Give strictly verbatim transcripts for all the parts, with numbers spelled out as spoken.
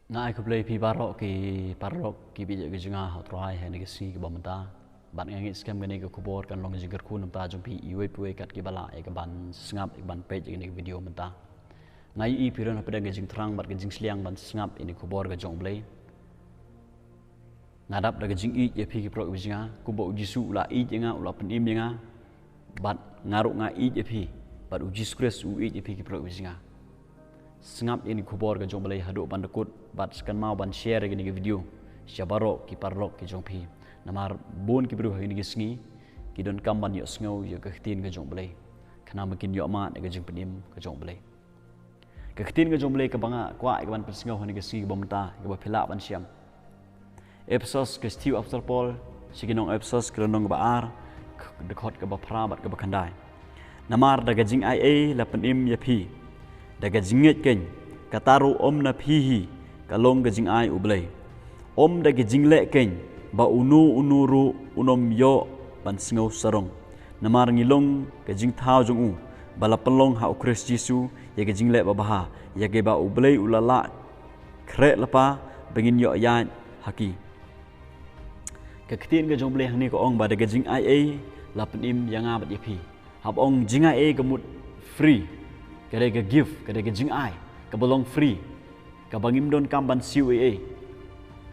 Nga ai khublei phi baroh ki paralok ki bit ïa ka jingïa ha u Trai ha kane ka sngi kaba mynta. Bad nga ngeit skhem kane ka khubor kan long jingkyrkhu namar jong phi iwei pa iwei kat kiba lah ïa ka ban sngap ïa ka ban peit ïa kane ka video mynta. Nga ïohi phi don hapdeng ka jingthrang bad ka jingsliang ban sngap ïa kane ka khubor ka jong U Blei. Nga dap da ka jingïeit ïa phi ki paralok ki jingïa, kumba U Jisu u la ïeit ïa nga, u la pynim ïa nga. Bad nga ruh nga ïeit ïa phi, bad U Jisu Khrist u ïeit ïa phi ki paralok ki jingïa. Sngap ïa kane ka khubor ka jong U Blei haduh ban da kut, bad sa kynmaw ban share ïa kane ka video sha baroh ki paralok ki jong phi. Namar bun ki briew ha kine ki sngi ki donkam ban ïohsngew ïa ka ktien ka jong U Blei, khnang ba kin ïoh mad ïa ka jingpynim ka jong U Blei. Ka ktien ka jong U Blei kaba nga kwah ïa ka ban pynsngew ha kane ka sngi kaba mynta, kaba phi lah ban shem. Ephesos, ka shithi u Apostol Paul sha ki nong Ephesos, ka lynnong kaba ar, ka dkhot kaba phra bad kaba khyndai. Namar da ka jingaiei la pynim ïa phi, da ka jingngeit keiñ, kata ruh ym na phi hi, ka long ka jingai U Blei. Ym da ka jingleh keiñ, ba uno uno ruh un ym ïoh ban sngew sarong. Namar ngi long ka jingthaw jong u, ba la pynlong ha U Khrist Jisu ïa ka jingleh babha, ïa kaba U Blei u la lah khreh lypa ba ngin ïoh ïaid ha ki. Ka ktien ka jong U Blei hangne ka ong ba da ka jingaiei la pynim ïa nga bad ïa phi. Haba ong jingaiei ka mut free, ka dei ka gift, ka dei ka jingai kaba long free, kaba ngim donkam ban siew ei ei.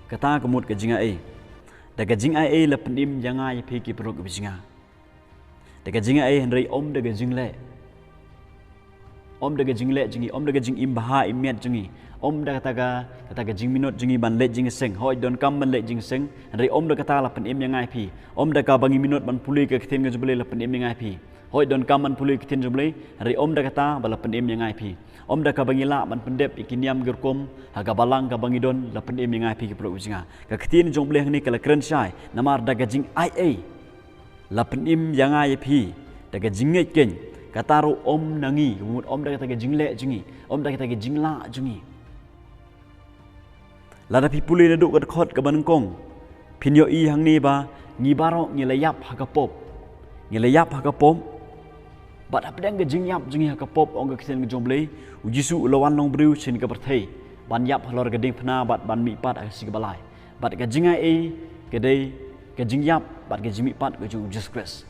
Kata ka mut ka jingaiei. Da ka jingaiei la pynim ïa nga ïa phi ki paralok ki jingïa. Da ka jingaiei, hynrei ym da ka jingleh. Ym da ka jingleh jong ngi, ym da ka jingim bha im miat jong ngi, ym da kata ka, kata ka jingminot jong ngi ban leit jingïaseng. Hooid, donkam ban leit jingïaseng, hynrei ym da kata la pynim ïa nga ïa phi. Ym da kaba ngi minot ban pule ka ktien ka jong U Blei la pynim ïa nga ïa phi. Hooid, donkam ban pule ka ktien jong U Blei, hynrei ym da kata ba la pynim ïa nga ïa phi. Ym da kaba ngi lah ban pyndep ïa ki niam ki rukom ha ka balang kaba ngi don la pynim ïa nga ïa phi ki paralok ki jingïa. Ka ktien jong U Blei hangne ka la kren shai, namar da ka jingaiei la pynim ïa nga ïa phi, da ka jingngeit keiñ, kata ruh ym na ngi, ka mut ym da kata ka jingleh jong ngi, ym da kata ka jinglah jong ngi. Lada phi pule naduh ka dkhot kaba nyngkong, phin ïohi hangne ba ngi baroh ngi la ïap ha ka pop. Ngi la ïap ha ka pop. Bad hapdeng ka jingïap jong ngi ha ka pop, ong ka ktien ka jong U Blei, U Jisu u la wan long briew sha kane ka pyrthei ban ïap halor ka diengphna bad ban mihpat ha ka sngi kaba lai. Bad ka jingaiei ka dei ka jingïap bad ka jingmihpat ka jong U Jisu Khrist.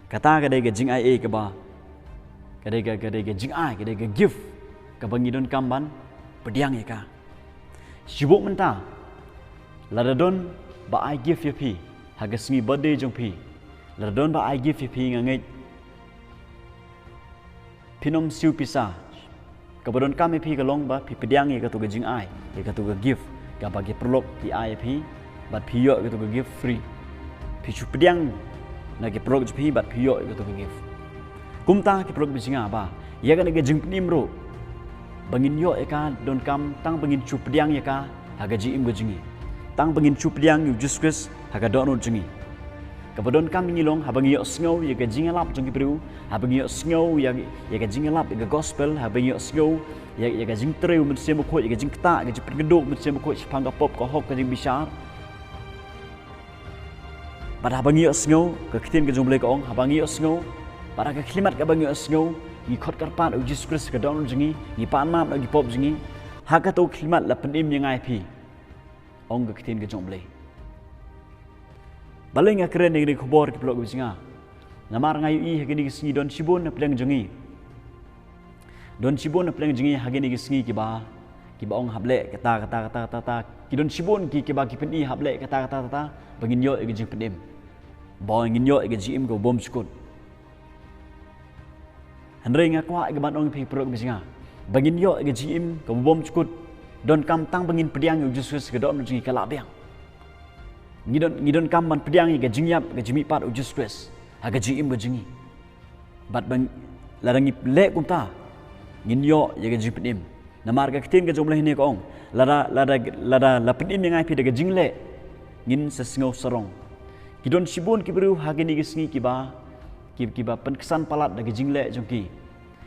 Kata ka dei ka jingaiei kaba, ka dei ka, ka dei ka jingai, ka dei ka gift kaba ngi donkam ban pdiang ïa ka. Shibun mynta, lada don ba ai gift ïa phi ha ka sngi birthday jong phi, lada don ba ai gift ïa phi, nga ngeit phin ym siew pisa. Kaba donkam ïa phi ka long ba phi pdiang ïa kato ka jingai, ïa kato ka gift kaba ki paralok ki ai ïa phi, bad phi ïoh ïa kato ka gift free. Phi shu pdiang na ki paralok jong phi bad phi ïoh ïa kato ka gift. Kumta ki paralok ki jingïa, ba ïa kane ka jingpynim ruh, ba ngin ïoh ïa ka, donkam tang ba ngin shu pdiang ïa ka ha ka jingim ka jong ngi, tang ba ngin shu pdiang ïa U Jisu Khrist ha ka dohnud jong ngi. Kaba donkam ngi long, haba ngi ïohsngew ïa ka jingïalap jong ki briew, haba ngi ïohsngew ïa, ïa ka jingïalap, ïa ka gospel, haba ngi ïohsngew ïa, ïa ka jingtrei U Mynsiem Bakhuid, ïa ka jingktah, ïa ka jingpynkynduh U Mynsiem Bakhuid shaphang ka pop, ka hok, ka jingbishar. Bad haba ngi ïohsngew, ka ktien ka jong U Blei ka ong, haba ngi ïohsngew, bad ha ka khyllipmat kaba ngi ïohsngew, ngi khot kyrpad ïa U Jisu Khrist ha ka dohnud jong ngi, ngi pan map na ki pop jong ngi, ha kato ka khyllipmat la pynim ïa nga ïa phi, ong ka ktien ka jong U Blei. Balei nga kren ïa kane ka khubor, ki paralok ki jingïa? Namar nga ïohi ha kine ki sngi don shibun na pdeng jong ngi. Don shibun na pdeng jong ngi ha kine ki sngi kiba, kiba ong hap leh kata, kata, kata, kata, kata. Ki don shibun ki, kiba ki pyni hap leh kata, kata, kata, ba ngin ïoh ïa ka jingpynim, ba ngin ïoh ïa ka jingim kaba bymjukut. Hynrei nga kwah ïa ka ban ong ïa phi, ki paralok ki jingïa, ba ngin ïoh ïa ka jingim kaba bymjukut, donkam tang ba ngin pdiang ïa U Jisu Khrist ha ka dohnud jong ngi, ka la biang. Ngi don, ngi donkam ban pdiang ïa ka jingïap, ïa ka jingmihpat U Jisu Khrist ha ka jingim ka jong ngi. Bad ba lada ngi leh kumta, ngin ïoh ïa ka jingpynim. Namar ka ktien ka jong U Blei hangne ka ong, lada, lada, lada la pynim ïa nga ïa phi da ka jingleh, ngin sa sngew sarong. Ki don shibun ki briew ha kine ki sngi kiba, ki, kiba pynksan palat da ka jingleh jong ki.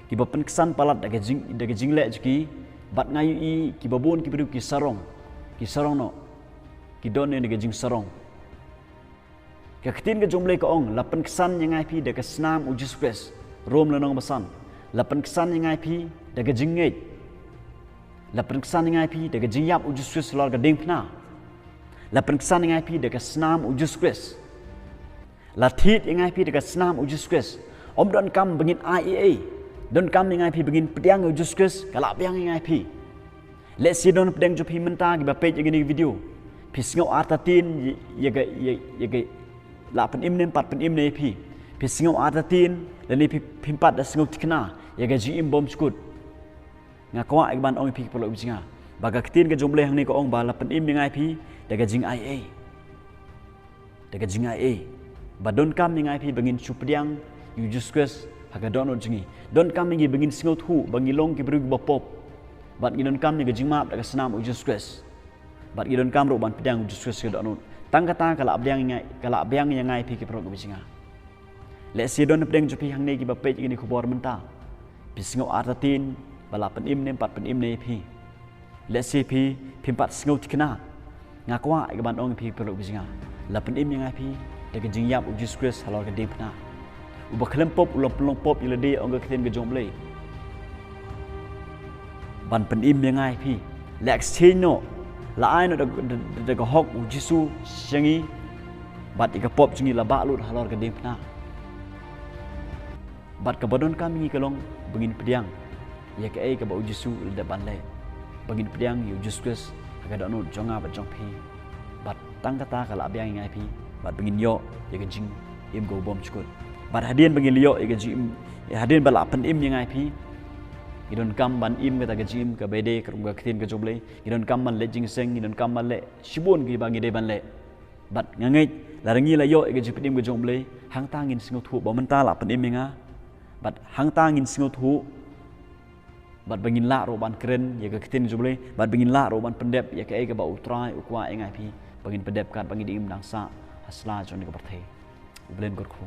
Kiba pynksan palat da ka jing, da ka jingleh jong ki. Bad nga ïohi kiba bun ki briew ki sarong, ki sarong noh, ki don ïa ka jingsarong. Ka ktien ka jong U Blei ka ong, la pynksan ïa nga ïa phi da ka snam U Jisu Khrist. Rom lynnong ba san. La pynksan ïa nga ïa phi da ka jingngeit. La pynksan ïa nga ïa phi da ka jingïap u Jisu Khrist halor ka diengphna. La pynksan ïa nga ïa phi da ka snam u Jisu Khrist. La thied ïa nga ïa phi da ka snam u Jisu Khrist. Ym donkam ba ngin ai ei ei. Donkam ïa nga ïa phi ba ngin pdiang ïa u Jisu Khrist, ka lah biang ïa nga ïa phi. Lehse don pdeng jong phi mynta kiba peit ïa kane ka video. Phi sngew artatien ïa, ïa ka, ïa, ïa ka, la pynim ne em pat pynim ne ïa phi. Phi sngew artatien, lane phi, phim pat da sngew thikna ïa ka jingim bymjukut. Nga kwah ïa ka ban ong ïa phi ki paralok bajinga, ba ka ktien ka jong U Blei hangne ka ong ba la pynim ïa nga ïa phi da ka jingaiei. Da ka jingaiei. Ba donkam ïa nga ïa phi ba ngin shu pdiang ïa u Jisu Khrist ha ka dohnud jong ngi. Donkam ïa ngi ba ngin sngewthuh ba ngi long ki briew kiba pop. Bad ngi donkam ïa ka jingmap da ka snam u Jisu Khrist. Bad ngi donkam ruh ban pdiang u Jisu Khrist ha ka dohnud. Tang kata ka lah biang ïa nga, ka lah biang ïa nga ïa phi ki paralok bajinga. Lehse don pdeng jong phi hangne kiba peit ïa kane ka khubor mynta. Phi sngew artatien ba la pynim ne em pat pynim ne ïa phi. Lehse phi, phim pat sngew thikna. Nga kwah ïa ka ban ong ïa phi paralok bajinga, la pynim ïa nga ïa phi da ka jingïap u Jisu Khrist halor ka diengphna. Uba khlem pop u la pynlong pop ïa lade, ong ka ktien ka jong U Blei. Ban pynim ïa nga ïa phi. La exchange noh. La ai noh da, da, da, da ka hok u Jisu sha ngi. Bad ïa ka pop jong ngi la bah lut halor ka diengphna. Bad kaba donkam ïa ngi ka long ba ngin pdiang ïa kaei kaba u Jisu u la dep ban leh. Ba ngin pdiang ïa u Jisu Khrist ha ka dohnud jong nga bad jong phi. Bad tang kata ka lah biang ïa nga ïa phi. Bad ba ngin ïoh ïa ka jingim kaba bymjukut. Bad hadien ba ngin ïoh ïa ka jingim, hadien ba la pynim ïa nga ïa phi, ngi donkam ban im kata ka jingim kaba ïadei katkum ka ktien ka jong U Blei. Ngi donkam ban leh jingïaseng, ngi donkam ban leh shibun kiba ngi dei ban leh. Bad nga ngeit lada ngi la ïoh ïa ka jingpynim ka jong U Blei, hangta ngin sngewthuh ba mynta la pynim ïa nga. Bad hangta ngin sngewthuh, bad ba ngin lah ruh ban kren ïa ka ktien jong U Blei, bad ba ngin lah ruh ban pyndep ïa kaei kaba U Trai u kwah ïa nga ïa phi ba ngin pyndep katba ngi dang im dang sah ha sla jong kane ka pyrthei. U Blei un kyrkhu.